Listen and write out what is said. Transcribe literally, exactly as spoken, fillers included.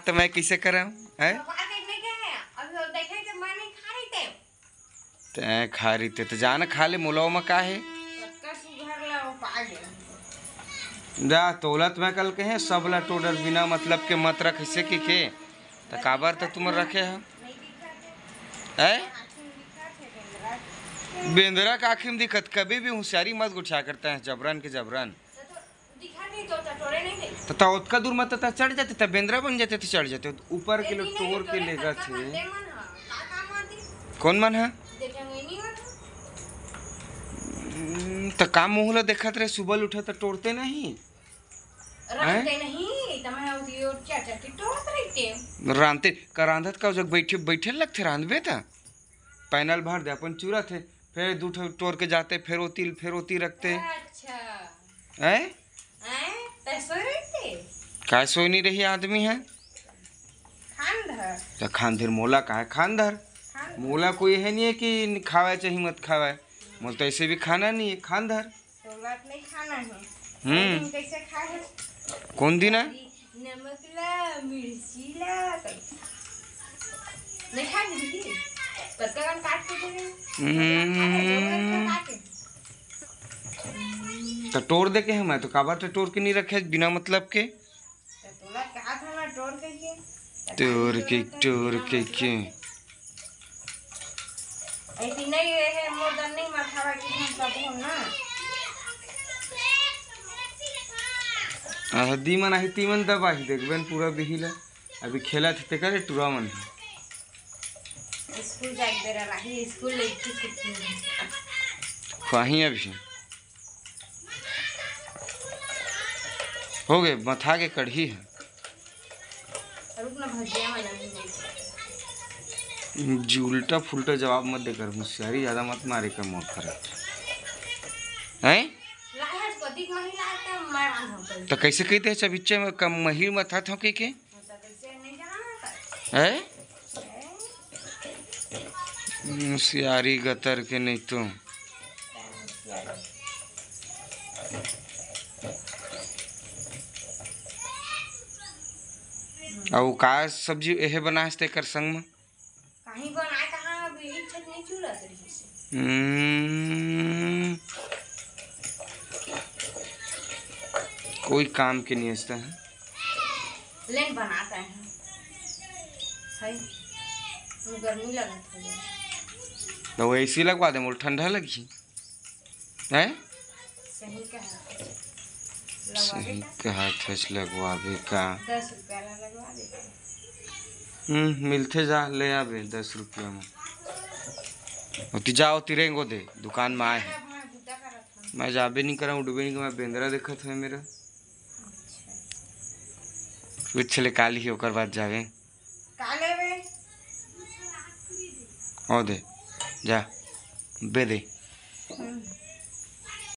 तो मैं कइसे करंव, हैं? अभी वो देखे तो मैं नहीं खा रही थे। तैं खा रही थे तो जाना खा ले, मोला ओमा का हे? कतका सुघर ला वो पा गया। जा, तोला तो मैं कल कहे, सब ला टोर डर, बिना मतलब के मत रख इसे की के। त काबर त तुमन रखे ह? नहीं दिखा थे। हैं? आँखी में दिखा थे बेंदरा। बेंदरा का आँखी में दिखत, कभी भी होशियारी मत गुठिया करते हैं, जबरन के जबरन। तो, तो दिखा नहीं तो, तो टोरे नहीं दे। त, त ओतका दूर मत त चढ़ जाते, त बेंदरा बन जाते, त चढ़ जाते, ऊपर के लोग टोर के लेगा थे। कौन मन है? देखे नहीं मन। हम्म, त का मुँह ला देखत रहे, सुबह ले उठे त टोरते नहीं। रांधते नहीं, त मैं ओती ओर चाचा के टोरत रहिते। रांधते का, रांधत का जग बैठे, बैठे लगथे रांधबे त। पैनल भर दे, अपन चूरत हे, फेर दू ठो टोर के जाते, फेर ओती, फेर ओती रखते। अच्छा। हैं? हैं? तै सोए रहिते? काय सोए नहीं रही आदमी है? खान धर। त खान धर मोला का है? खान धर। खान धर। मोला कोई है नहीं है कि खावे चाहे मत खावे। मोला तो ऐसे भी खाना नहीं है, खान धर। तोला तो नहीं खाना है। हम्म। लेकिन कैसे खाए है? कौन दिन है? नमक ला, मिर्ची ला, तब नहीं खा दीदी। कतका कन काट के दे? हम्म। काटे, काटे। त टोर दे के है, मैं तो काबर त टोर के नहीं रखे बिना मतलब के। त तोला कहा था ना टोर के के? टोर के, टोर के के। ऐसी नहीं ये है, मोर दन नहीं माथा कि हम सब हो ना। आह, दी मन आही, ती मन दबाही, देखबेन पूरा बिहिला। अभी खेला थे, तेकर टुरा मन। स्कूल जाए बेरा राही, स्कूल ले के छुट्टी। खुआही अभी। हो गए, मथा के कढ़ी है। रुक ना, भजिया वाला भी नहीं। जी, उल्टा फुल्टा जवाब मत देकर, होशियारी ज्यादा मत मारे कर मोर पर। हैं? लाहस को दिख महिला आते हैं, मैं रांध होकर। तो कैसे कहते हैं, चबिच्चे में कम महिर मथा था के, के? तो कैसे नहीं जाना था? हैं? हैं? होशियारी गतर के नहीं तो। अउ का सब्जी एहे बनाए हस तेकर संग म? कहीं बनाए कहाँ, अभी एक छत नहीं चूल्हा तो रही से। हम्म, कोई काम के नहीं हस तें। लेन बनाता है। है। गर्मी लगत है। तो वो एसी लगवा दे, मोला ठंडा लगही। हैं? सही कहा। लगवा सही दे का? कहा था, लगवाबे का? दस रुपया ला लगवा दे। हम्म, मिलथे, जा ले आबे दस रुपया में। ओती जाओ, तिरेंगो दे, दुकान में आए हैं। मैं जाबे नहीं करा, उठबे नहीं करा, मैं बेंदरा देखत है मेरा। अच्छा। कुछ ले काली ही, ओकर बाद जाबे। का लेबे? ओ दे, जा, बे दे। हम्म।